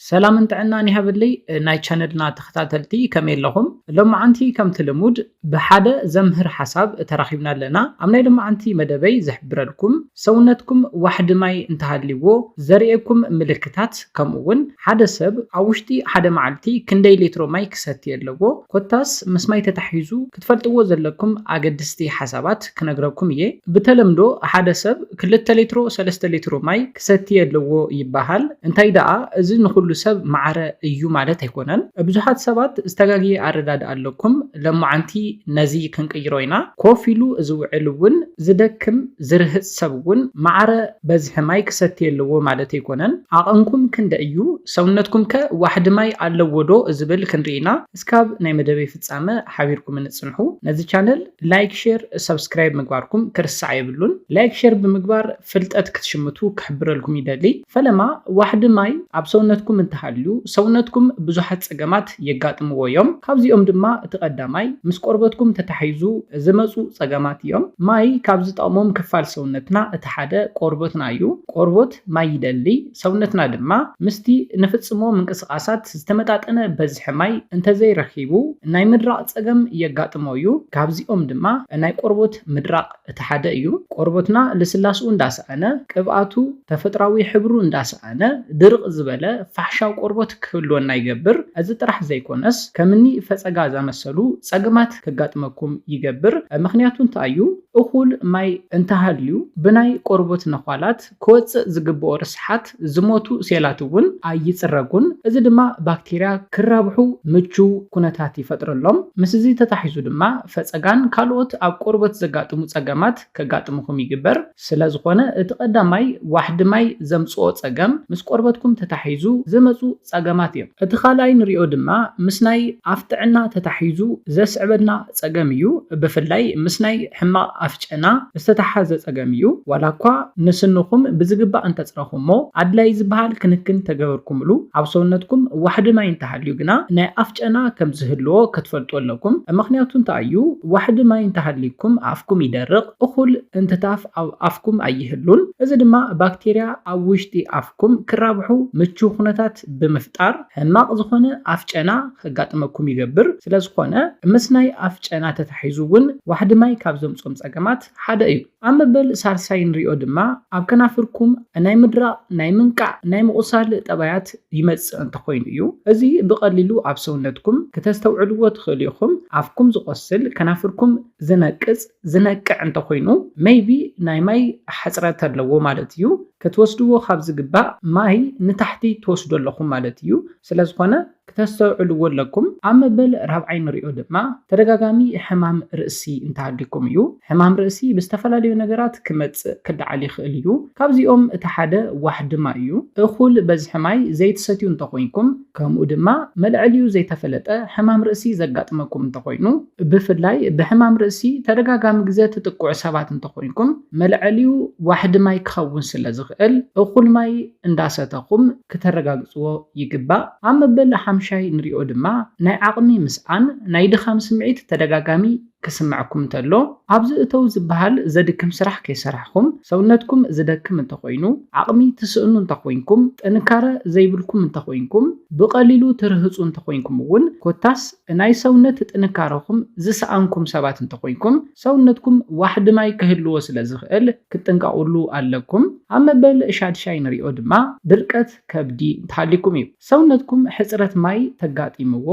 ሰላምን ጥዕናን ይሃበለይ ናይ ቻነልና ተኸታተልቲ፣ ከመይ ኣለኹም? ሎማዓንቲ ከምቲ ልሙድ ብሓደ ዘምህር ሓሳብ ተራኺብና ኣለና። ኣብ ናይ ሎማዓንቲ መደበይ ዝሕብረልኩም፣ ሰውነትኩም ዋሕዲ ማይ እንተሃልይዎ ዘርእየኩም ምልክታት፣ ከምኡ እውን ሓደ ሰብ ኣብ ውሽጢ ሓደ መዓልቲ ክንደይ ሊትሮ ማይ ክሰቲ ኣለዎ፣ ኮታስ ምስ ማይ ተታሒዙ ክትፈልጥዎ ዘለኩም ኣገድስቲ ሓሳባት ክነግረኩም እየ። ብተለምዶ ሓደ ሰብ ክልተ ሊትሮ፣ ሰለስተ ሊትሮ ማይ ክሰቲ ኣለዎ ይበሃል። እንታይ ደኣ፣ እዚ ንኹሉ ሰብ ማዕረ እዩ ማለት ኣይኮነን። ብዙሓት ሰባት ዝተጋግየ ኣረዳድኣ ኣለኩም። ለማዓንቲ ነዚ ክንቅይሮ ኢና። ኮፍ ኢሉ ዝውዕል እውን ዝደክም፣ ዝርህጽ ሰብ እውን ማዕረ በዝሒ ማይ ክሰቲ ኣለዎ ማለት ኣይኮነን። ዓቐንኩም ክንደ እዩ? ሰውነትኩም ከ ዋሕዲ ማይ ኣለዎ ዶ ዝብል ክንርኢ ኢና። እስካብ ናይ መደበይ ፍጻመ ሓቢርኩም ንጽንሑ። ነዚ ቻነል ላይክ፣ ሼር፣ ሰብስክራይብ ምግባርኩም ክርስዕ የብሉን። ላይክ፣ ሼር ብምግባር ፍልጠት ክትሽምቱ ክሕብረልኩም ይደሊ። ፈለማ ዋሕዲ ማይ ኣብ ሰውነትኩም እንተሃልዩ፣ ሰውነትኩም ብዙሓት ጸገማት የጋጥምዎ እዮም። ካብዚኦም ድማ እቲ ቀዳማይ ምስ ቆርበትኩም ተታሒዙ ዝመጹ ጸገማት እዮም። ማይ ካብ ዝጠቕሞም ክፋል ሰውነትና እቲ ሓደ ቆርበትና እዩ። ቆርበት ማይ ይደሊ፣ ሰውነትና ድማ ምስቲ ንፍጽሞ ምንቅስቓሳት ዝተመጣጠነ በዝሒ ማይ እንተዘይረኺቡ ናይ ምድራቕ ጸገም የጋጥሞ እዩ። ካብዚኦም ድማ ናይ ቆርበት ምድራቕ እቲ ሓደ እዩ። ቆርበትና ልስላስኡ እንዳሰኣነ፣ ቅብኣቱ ተፈጥራዊ ሕብሩ እንዳሰኣነ፣ ድርቕ ዝበለ ፋሕሻው ቆርበት ክህልወና ይገብር። እዚ ጥራሕ ዘይኮነስ፣ ከምኒ ፈጸጋ ዘመሰሉ ጸገማት ከጋጥመኩም ይገብር። ምኽንያቱ እንታይ እዩ? እኹል ማይ እንተሃልዩ፣ ብናይ ቆርበት ነዃላት ክወጽእ ዝግብኦ ርስሓት ዝሞቱ ሴላት እውን ኣይጽረጉን። እዚ ድማ ባክቴርያ ክራብሑ ምቹው ኩነታት ይፈጥረሎም። ምስዚ ተታሒዙ ድማ ፈጸጋን ካልኦት ኣብ ቆርበት ዘጋጥሙ ጸገማት ከጋጥምኹም ይግበር። ስለ ዝኾነ እቲ ቀዳማይ ዋሕዲ ማይ ዘምጽኦ ጸገም ምስ ቆርበትኩም ተታሒዙ ዝመጹ ጸገማት እዮም። እቲ ካልኣይ ንሪኦ ድማ ምስ ናይ ኣፍ ጥዕና ተታሒዙ ዘስዕበና ጸገም እዩ። ብፍላይ ምስ ናይ ሕማቕ ኣፍጨና ዝተተሓዘ ጸገም እዩ። ዋላ እኳ ንስንኹም ብዝግባእ እንተጽረኹሞ፣ ኣድላይ ዝበሃል ክንክን ተገበርኩምሉ፣ ኣብ ሰውነትኩም ዋሕዲ ማይ እንተሃልዩ ግና ናይ ኣፍጨና ከም ዝህልዎ ክትፈልጡ ኣለኩም። ምኽንያቱ እንታይ እዩ? ዋሕዲ ማይ እንተሃልይኩም ኣፍኩም ይደርቕ፣ እኹል እንትታፍ ኣብ ኣፍኩም ኣይህሉን። እዚ ድማ ባክቴርያ ኣብ ውሽጢ ኣፍኩም ክራብሑ ምቹው ኩነታት ብምፍጣር ሕማቕ ዝኾነ ኣፍጨና ከጋጥመኩም ይገብር። ስለ ዝኾነ ምስ ናይ ኣፍጨና ተታሒዙ እውን ዋሕዲ ማይ ካብ ዘምጾም ጸገማት ሓደ እዩ። ኣብ መበል ሳልሳይ ንሪኦ ድማ ኣብ ከናፍርኩም ናይ ምድራቕ፣ ናይ ምንቃዕ፣ ናይ ምቑሳል ጠባያት ይመጽእ እንተኾይኑ እዩ። እዚ ብቐሊሉ ኣብ ሰውነትኩም ክተስተውዕልዎ ትኽእሉ ኢኹም። ኣፍኩም ዝቖስል፣ ከናፍርኩም ዝነቅጽ፣ ዝነቅዕ እንተኾይኑ፣ ሜይቢ ናይ ማይ ሕጽረት ኣለዎ ማለት እዩ። ክትወስድዎ ካብ ዝግባእ ማይ ንታሕቲ ትወስዱ ኣለኹም ማለት እዩ። ስለ ዝኾነ ክተስተውዕልዎ ኣለኩም። ኣብ መበል ራብዓይ ንሪኦ ድማ ተደጋጋሚ ሕማም ርእሲ እንተሃልይኩም እዩ። ሕማም ርእሲ ብዝተፈላለዩ ነገራት ክመጽእ ክደዓል ይኽእል እዩ። ካብዚኦም እቲ ሓደ ዋሕዲ ማይ እዩ። እኹል በዝሒ ማይ ዘይትሰትዩ እንተኾይንኩም፣ ከምኡ ድማ መልዐሊኡ ዘይተፈለጠ ሕማም ርእሲ ዘጋጥመኩም እንተኾይኑ፣ ብፍላይ ብሕማም ርእሲ ተደጋጋሚ ግዜ ትጥቅዑ ሰባት እንተኾይንኩም፣ መልዐሊኡ ዋሕዲ ማይ ክኸውን ስለ ዝኽእል፣ እኹል ማይ እንዳሰተኹም ክተረጋግጽዎ ይግባእ። ኣብ መበል ሓምሻይ ንሪኦ ድማ ናይ ዓቕሚ ምስኣን፣ ናይ ድኻም ስምዒት ተደጋጋሚ ክስምዐኩም እንተሎ፣ ኣብዚ እተው ዝበሃል ዘድክም ስራሕ ከይሰራሕኹም፣ ሰውነትኩም ዝደክም እንተኾይኑ፣ ዓቕሚ ትስእኑ እንተኾይንኩም፣ ጥንካረ ዘይብልኩም እንተኾይንኩም፣ ብቐሊሉ ትርህጹ እንተኾይንኩም እውን፣ ኮታስ ናይ ሰውነት ጥንካረኹም ዝሰኣንኩም ሰባት እንተኾይንኩም፣ ሰውነትኩም ዋሕዲ ማይ ክህልዎ ስለ ዝኽእል ክትጥንቀቑሉ ኣለኩም። ኣብ መበል ሻድሻይ ንሪኦ ድማ ድርቀት ከብዲ እንተሃልይኩም እዩ። ሰውነትኩም ሕጽረት ማይ ተጋጢምዎ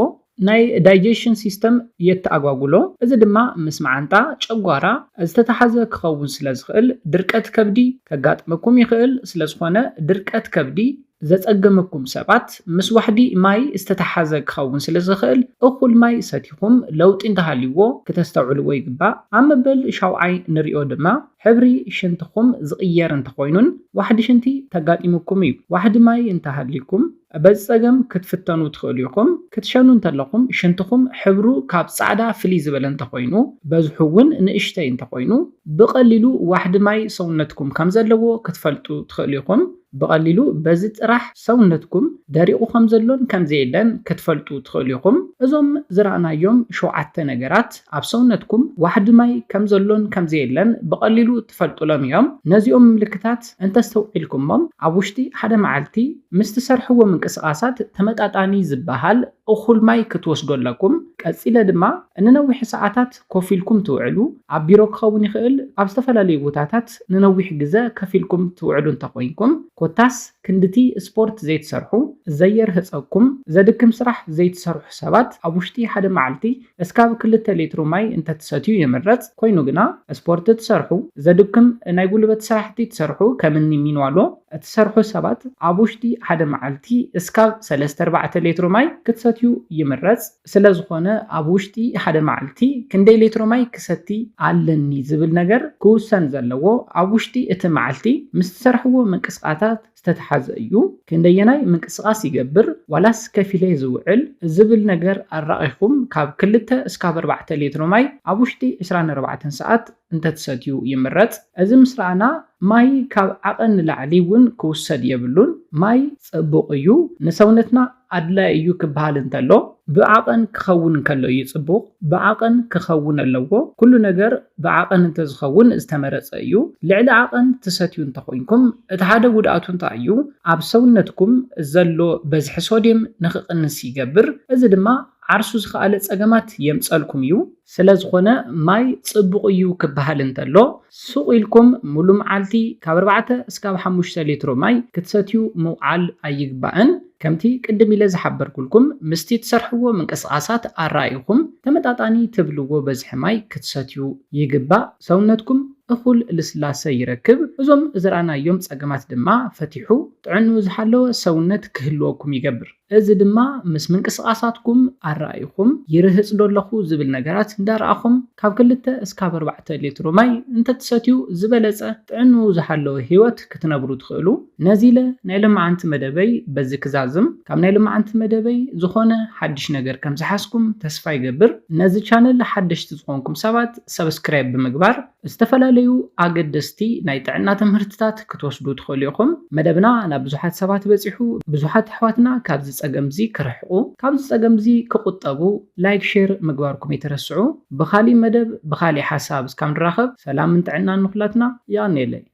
ናይ ዳይጀሽን ሲስተም የተኣጓጉሎ። እዚ ድማ ምስ መዓንጣ፣ ጨጓራ ዝተተሓዘ ክኸውን ስለ ዝኽእል ድርቀት ከብዲ ከጋጥመኩም ይኽእል። ስለ ዝኾነ ድርቀት ከብዲ ዘጸገመኩም ሰባት ምስ ዋሕዲ ማይ ዝተተሓዘ ክኸውን ስለ ዝኽእል እኹል ማይ ሰቲኹም ለውጢ እንተሃልይዎ ክተስተውዕልዎ ይግባእ። ኣብ መበል ሻውዓይ ንሪኦ ድማ ሕብሪ ሽንትኹም ዝቕየር እንተኾይኑን ዋሕዲ ሽንቲ ተጋጢሙኩም እዩ። ዋሕዲ ማይ እንተሃልይኩም በዚ ጸገም ክትፍተኑ ትኽእሉ ኢኹም። ክትሸኑ እንተለኹም ሽንትኹም ሕብሩ ካብ ጻዕዳ ፍልይ ዝበለ እንተኾይኑ፣ በዝሑ እውን ንእሽተይ እንተኾይኑ፣ ብቐሊሉ ዋሕዲ ማይ ሰውነትኩም ከም ዘለዎ ክትፈልጡ ትኽእሉ ኢኹም። ብቐሊሉ በዚ ጥራሕ ሰውነትኩም ደሪቑ ከም ዘሎን ከም ዘየለን ክትፈልጡ ትኽእሉ ኢኹም። እዞም ዝረኣናዮም ሸውዓተ ነገራት ኣብ ሰውነትኩም ዋሕዲ ማይ ከም ዘሎን ከም ዘየለን ብቐሊሉ ትፈልጡሎም እዮም። ነዚኦም ምልክታት እንተስተውዒልኩሞም ኣብ ውሽጢ ሓደ መዓልቲ ምስ ትሰርሕዎ ምንቅስቓሳት ተመጣጣኒ ዝበሃል እኹል ማይ ክትወስዱ ኣለኩም። ቀጺለ ድማ ንነዊሕ ሰዓታት ኮፍ ኢልኩም ትውዕሉ፣ ኣብ ቢሮ ክኸውን ይኽእል፣ ኣብ ዝተፈላለዩ ቦታታት ንነዊሕ ግዘ ከፊልኩም ትውዕሉ እንተኾይንኩም፣ ኮታስ ክንድቲ ስፖርት ዘይትሰርሑ፣ ዘየርህፀኩም፣ ዘድክም ስራሕ ዘይትሰርሑ ሰባት ኣብ ውሽጢ ሓደ መዓልቲ እስካብ ክልተ ሌትሮ ማይ እንተትሰትዩ ይምረፅ። ኮይኑ ግና ስፖርት ትሰርሑ፣ ዘድክም ናይ ጉልበት ስራሕቲ ትሰርሑ፣ ከምኒ ሚንዋሎ እትሰርሑ ሰባት ኣብ ውሽጢ ሓደ መዓልቲ እስካብ ሰለስተ ኣርባዕተ ሌትሮ ማይ ክትሰትዩ ይምረፅ። ስለ ዝኾነ ኣብ ውሽጢ ሓደ መዓልቲ ክንደይ ሌትሮ ማይ ክሰቲ ኣለኒ ዝብል ነገር ክውሰን ዘለዎ ኣብ ውሽጢ እቲ መዓልቲ ምስ ትሰርሕዎ ምንቅስቓሳት ዝተተሓዘ እዩ። ክንደየናይ ምንቅስቓስ ይገብር ዋላስ ከፊለ ዝውዕል ዝብል ነገር ኣራቒኹም ካብ ክልተ እስካብ ኣርባዕተ ሌትሮ ማይ ኣብ ውሽጢ ዕስራን ኣርባዕተን ሰዓት እንተትሰትዩ ይምረፅ። እዚ ምስ ረኣና ማይ ካብ ዓቐን ንላዕሊ እውን ክውሰድ የብሉን። ማይ ፅቡቕ እዩ፣ ንሰውነትና ኣድላይ እዩ ክበሃል እንተሎ ብዓቐን ክኸውን እንከሎ እዩ ፅቡቕ። ብዓቐን ክኸውን ኣለዎ። ኩሉ ነገር ብዓቐን እንተዝኸውን ዝተመረፀ እዩ። ልዕሊ ዓቐን ትሰትዩ እንተኾይንኩም እቲ ሓደ ጉድኣቱ እንታይ እዩ? ኣብ ሰውነትኩም ዘሎ በዝሒ ሶድየም ንክቕንስ ይገብር። እዚ ድማ ዓርሱ ዝኸኣለ ፀገማት የምፀልኩም እዩ። ስለ ዝኾነ ማይ ፅቡቕ እዩ ክበሃል እንተሎ ሱቕ ኢልኩም ሙሉ መዓልቲ ካብ ኣርባዕተ እስካብ ሓሙሽተ ሊትሮ ማይ ክትሰትዩ ምውዓል ኣይግባእን። ከምቲ ቅድም ኢለ ዝሓበርኩልኩም ምስቲ ትሰርሕዎ ምንቅስቓሳት ኣረኣኢኹም ተመጣጣኒ ትብልዎ በዝሒ ማይ ክትሰትዩ ይግባእ። ሰውነትኩም እኹል ልስላሰ ይረክብ። እዞም ዝረኣናዮም ፀገማት ድማ ፈቲሑ ጥዕንኡ ዝሓለወ ሰውነት ክህልወኩም ይገብር። እዚ ድማ ምስ ምንቅስቓሳትኩም ኣረኣኢኹም ይርህፅ ዶ ኣለኹ ዝብል ነገራት እንዳረኣኹም ካብ ክልተ እስካብ ኣርባዕተ ሌትሮ ማይ እንተትሰትዩ ዝበለፀ ጥዕንኡ ዝሓለወ ህይወት ክትነብሩ ትኽእሉ። ነዚ ኢለ ናይ ሎማዓንቲ መደበይ በዚ ክዛዝም። ካብ ናይ ሎማዓንቲ መደበይ ዝኾነ ሓድሽ ነገር ከም ዝሓዝኩም ተስፋ ይገብር። ነዚ ቻነል ሓደሽቲ ዝኾንኩም ሰባት ሰብስክራይብ ብምግባር ዝተፈላለዩ ኣገደስቲ ናይ ጥዕና ትምህርትታት ክትወስዱ ትኽእሉ ኢኹም። መደብና ናብ ብዙሓት ሰባት በፂሑ፣ ብዙሓት ኣሕዋትና ካብዚ ፀገምዚ ክርሕቑ፣ ካብዚ ፀገምዚ ክቑጠቡ ላይክ፣ ሼር ምግባርኩም ኣይትረስዑ። ብኻሊእ መደብ ብኻሊእ ሓሳብ እስካብ ንራኸብ ሰላምን ጥዕናን ንኹላትና። የቐንየለይ።